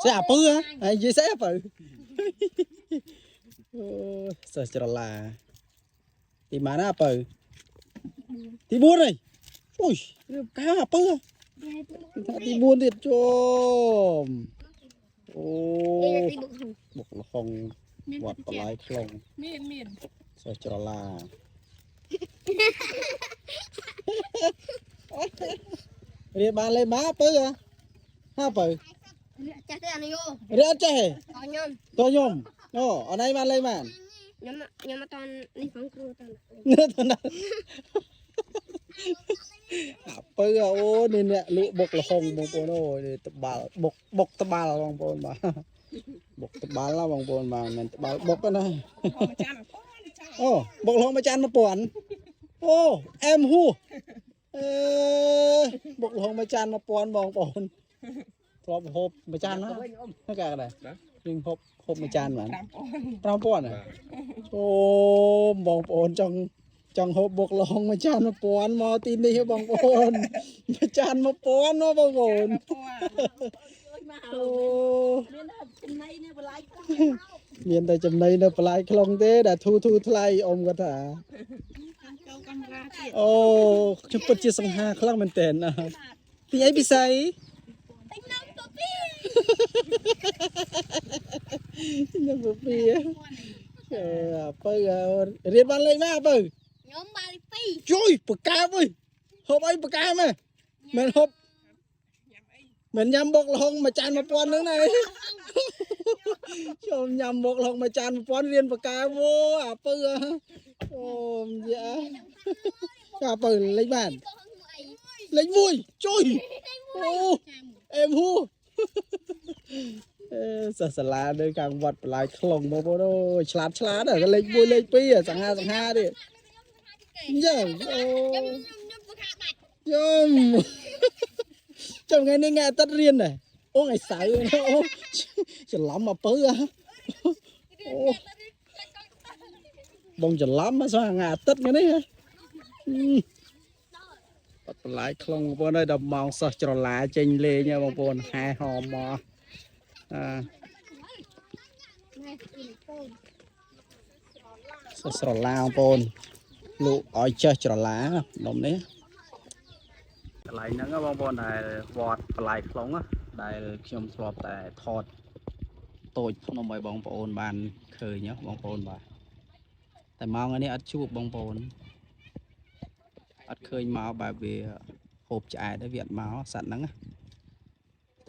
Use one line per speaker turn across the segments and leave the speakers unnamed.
ស្អីអាពៅហ៎ហើយនិយាយស្អីអាពៅអូសិស្សច្រឡាទីម៉ានណាអាពៅទី4ហើយអូយកែអាពៅហ៎ថាទី4ទៀតជុំអូ
ទីបុកហូ
បុកលហុង
មាន
វត្តបន្លាយខ្លង
មានមាន
សិស្សច្រឡារៀនបានលេខមកពៅហ៎ហាពៅ
ចាស់ទេអានេះយោ
រៀនអត់ចេះទេ
តខ្ញុំ
តខ្ញុំអូអនឯងបានលេខបាន
ខ្ញុំខ្ញុំអត់តនេះផងគ្រូត
នេះទៅណាអាពៅអូនេះអ្នកលក់បុកលហុងបងប្អូនអូយនេះតបាល់បុកបុកតបាល់បងប្អូនបាទបុកតបាល់ណាបងប្អូនបាទមិនមែនតបាល់បុកទេណា
ហមចានអូនេះចា
អូបុកលហុងមួយចាន1000អូអែមហួអេបុកលហុងមួយចាន1000បងប្អូនធ្លាប់ហូបមួយចានណាហ្នឹងកាដែរយើងហូបហូបមួយចានបាន
5000
5000ហ៎អូបងប្អូនចង់ចង់ហូបបុកលហុងមួយចាន1000មកទីនេះហ៎បងប្អូនមួយចាន1000មកបងប្អូនអូ
មានតែចំណៃនៅបន្លាយខ្លះ
មានតែចំណីនៅបន្លាយខ្លងទេដែលធូរធូរថ្លៃអ៊ំគាត់ថា
ចូលកាមេរ៉ាទៀត
អូខ្ញុំពិតជាសង្ហាខ្លាំងមែនតើណាទីអីពិសី
ទិញនំពពី
ខ្ញុំពពីអឺអាពៅរៀនបានលេខមកអាពៅ
ខ្ញុំបានទី
ជួយបកែបអើយហូបអីបកែមហ៎មិនហូប
ញ៉ាំអី
មិនញ៉ាំបុកល្ហុងមួយចាន1000ហ្នឹងណាចូលញ៉ាំបុកល្ហុងមួយចាន1000រៀនបកែវអូអាពៅអូយ៉ាអាពៅលេខបានលេខ1ជួយអូអេមហ៊ូអេសិស្សសាលានៅខាងវត្តបន្លាយខ្លងបងប្អូនអូយឆ្លាតឆ្លាតហ៎លេខ1លេខ2សង្ហាសង្ហាទៀតអញ្ចឹងអូ
ខ្ញុំខ្ញុំខ្ញុំខាដាច់
យំចាំថ្ងៃនេះថ្ងៃអាទិត្យរៀនដែរអូថ្ងៃសៅរ៍អូច្រឡំមកពៅហ៎អូបងច្រឡំមកស្ថ្ងៃអាទិត្យថ្ងៃនេះហ៎បាត់បន្លាយខ្លងបងប្អូនអើយដល់ម៉ោងសោះច្រឡាចេញលេងហ៎បងប្អូនហែហមមកអាសោះស្រឡាបងប្អូនលោកឲ្យចេះច្រឡាដុំនេះ កន្លែងហ្នឹងបងប្អូនដែលវត្តបន្លាយខ្លងដែលខ្ញុំធ្លាប់តែថតតូចភ្នំឲ្យបងប្អូនបានឃើញបងប្អូនបាទតែម៉ោងនេះអត់ជួបបងប្អូនអត់ឃើញមកបែបវាហូបឆ្អែតទេវាអត់មកសត្វហ្នឹង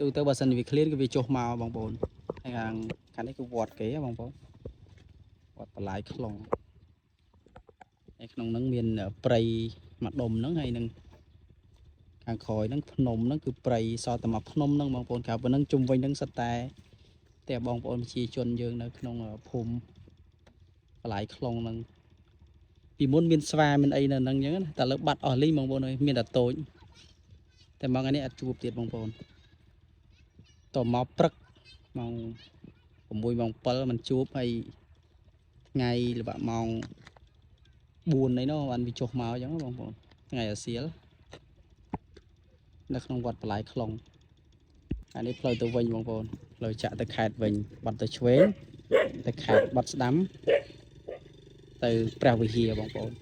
ទូទៅបើសិនវាឃ្លានគឺវាចុះមកបងប្អូនហើយខាងខាងនេះគឺវត្តគេបងប្អូនវត្តបន្លាយខ្លងហើយក្នុងហ្នឹងមានព្រៃមួយដុំហ្នឹងហើយនឹង ខាងក្រោយហ្នឹងភ្នំហ្នឹងគឺព្រៃសល់តែមកភ្នំហ្នឹងបងប្អូនក្រៅប៉ុណ្ណឹងជុំវិញហ្នឹងសិតតែតែបងប្អូនប្រជាជនយើងនៅក្នុងភូមិបន្លាយខ្លងហ្នឹងពីមុនមានស្វាមានអីនៅហ្នឹងអញ្ចឹងណាតែលើបាត់អស់លីងបងប្អូនអើយមានតែតូចតែមកថ្ងៃនេះអត់ជួបទៀតបងប្អូនតមកព្រឹកម៉ោង6ម៉ោង7មិនជួបហើយថ្ងៃល្បាក់ម៉ោង4អីនោះបានវាចុះមកអញ្ចឹងបងប្អូនថ្ងៃអាសៀល នៅក្នុងវត្តបន្លាយខ្លងអានេះផ្លូវទៅវិញបងប្អូនផ្លូវចាក់ទៅខេត្តវិញបាត់ទៅឆ្វេងទៅខេត្តបាត់ស្ដាំទៅព្រះវិហារបងប្អូន